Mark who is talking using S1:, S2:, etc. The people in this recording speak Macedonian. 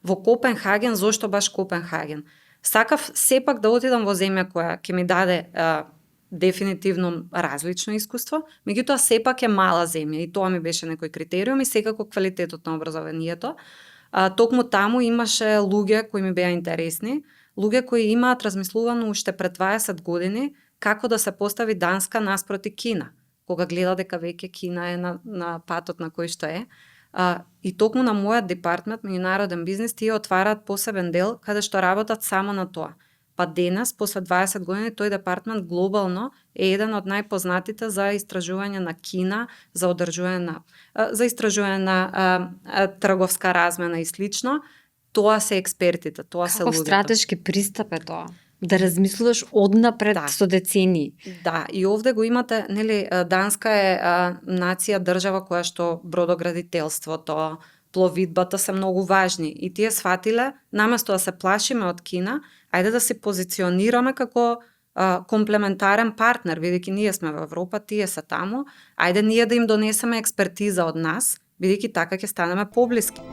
S1: Во Копенхаген, зошто баш Копенхаген? Сакав сепак да отидам во земја која ќе ми даде дефинитивно различно искуство, меѓутоа сепак е мала земја и тоа ми беше некој критериум и секако квалитетот на образованието. Токму таму имаше луѓе кои ми беа интересни, луѓе кои имаат размислувано уште пред 20 години како да се постави Данска наспроти Кина, кога гледа дека веќе Кина е на патот на кој што е. И токму на мојот департмент, меѓународен бизнес, тие отвараат посебен дел каде што работат само на тоа. Па денес, после 20 години, тој департмент глобално е еден од најпознатите за истражување на Кина, за истражување на трговска размена и слично. Тоа се експертите, тоа се луѓето.
S2: Каков стратешки пристап е тоа? Да размислуваш однапред со децении.
S1: Да, и овде го имате, нели, Данска е нација, држава која што бродоградителството, пловидбата се многу важни и тие сватиле, наместо да се плашиме од Кина, ајде да се позиционираме како комплементарен партнер, бидејќи ние сме во Европа, тие се таму, ајде ние да им донесеме експертиза од нас, бидејќи така ќе станеме поблиски.